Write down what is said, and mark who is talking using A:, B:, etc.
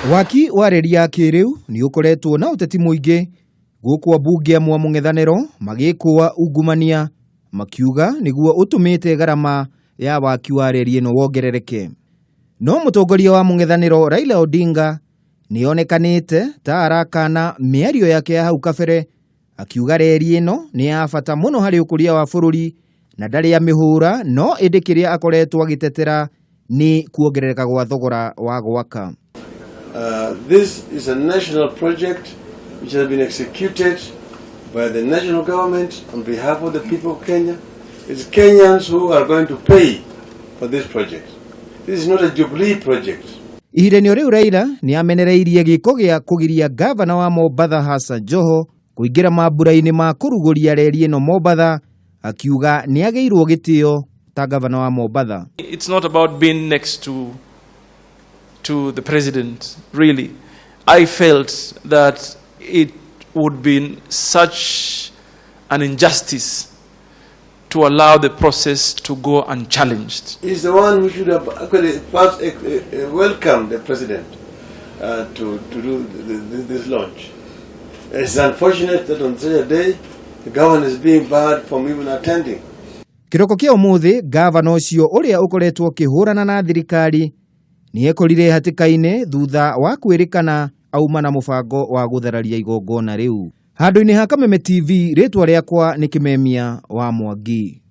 A: Waki wa reri ya kĩrĩu nĩ ũkoretwo na ũteti mũingĩ gũkũ ambunge amwe a mũng'ethanĩro magĩkũa ungumania makiuga nĩguo ũtũmĩte garama ya waki wa reri ĩno wongerereke. No mũtongoria wa mũng'ethanĩro Raila Odinga nĩ onekanĩte ta arakana mĩario yake ya hau kabere akiuga reri ĩno nĩ ya bata mũno harĩ ũkũria wa bũrũri na ndarĩ amĩhũra no ĩndĩ kĩrĩa akoretwo agĩtetera nĩ kuongerereka gwa thogora wa gwaka.
B: This is a national project which has been executed by the national government on behalf of the people of Kenya. It's Kenyans who are going to pay for this project. This is not a Jubilee project.
A: Ihinda-inĩ o rĩu Raila nĩ amenereirie gĩko gĩa kũgiria ngavana wa Mombatha Hassan Joho kũingĩra mambura-inĩ ma kũrugũria reri ĩno Mombatha, akiuga nĩ agĩirwo gĩtĩo ta ngavana wa Mombatha.
C: It's not about being next to the president, really. I felt that it would be such an injustice to allow the process to go unchallenged.
B: He's the one who should have actually first welcomed the president to do this launch. It's unfortunate that on such a day, the governor is being barred from even attending.
A: Kĩroko kĩa ũmũthĩ ngavana ũcio ũrĩa ũkoretwo ũkĩhũrana na thirikari nĩ ekorire hatĩka-inĩ thutha wa kwĩrĩkana auma na mũbango wa gũthararia igongona rĩu. Handũ-inĩ ha Kameme TV, rĩtwa rĩakwa nĩ Kĩmemia wa Mwangi.